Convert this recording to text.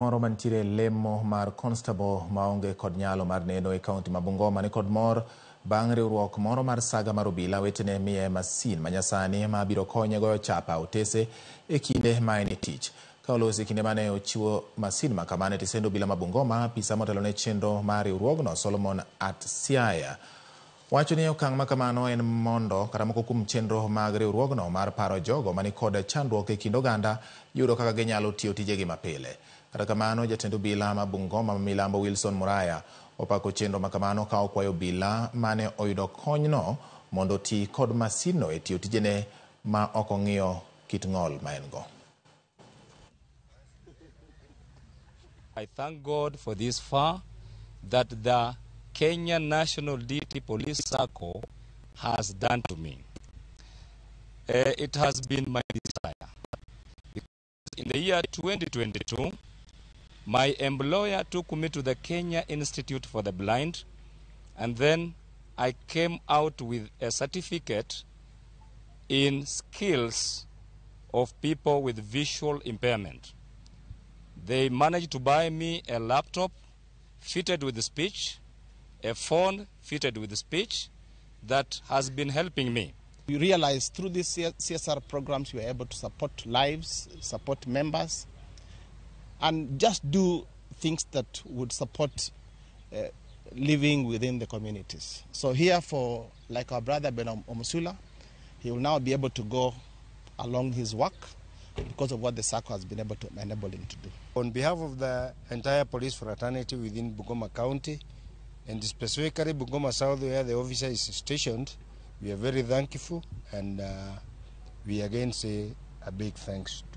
Moro mantiere lemo mar constable maonge kod nyalo mar neno e kaunti ma Bungoma ni kod mor bang' riwruok moro mar saga mar obila wetene miye masin manyasani ma biro konye goyo chapa otese e kinde ma en e tich. Ka olosi kinde mane ochiwo masin makamano e tesend obila ma Bungoma, apisa motelo ne chenro mar riwruogno Solomon Atsiaya wacho ni okang' makamano en mondo kata moko kuom chenro mag riwruogno mar paro jogo manikod chandruok e kind oganda yudo kaka ginyalo tiyo tijegi mapile. Kata kamano, jatend obila ma Bungoma ma milambo Wilson Muraya opako chenro makamano ka okwayo obila mane oyudo konyno mondo oti kod masinno e tiyo tijene ma ok ong'iyo kit ng'ol ma en go. I thank God for this far that the Kenya National Duty Police Circle has done to me. It has been my desire. Because in the year 2022, my employer took me to the Kenya Institute for the Blind, and then I came out with a certificate in skills of people with visual impairment. They managed to buy me a laptop fitted with speech, a phone fitted with speech that has been helping me. We realize through these CSR programs we are able to support lives, support members, and just do things that would support living within the communities. So here for like our brother Ben Omusula, he will now be able to go along his work because of what the SACCO has been able to enable him to do. On behalf of the entire police fraternity within Bungoma County, and specifically Bungoma South where the officer is stationed, we are very thankful, and we again say a big thanks to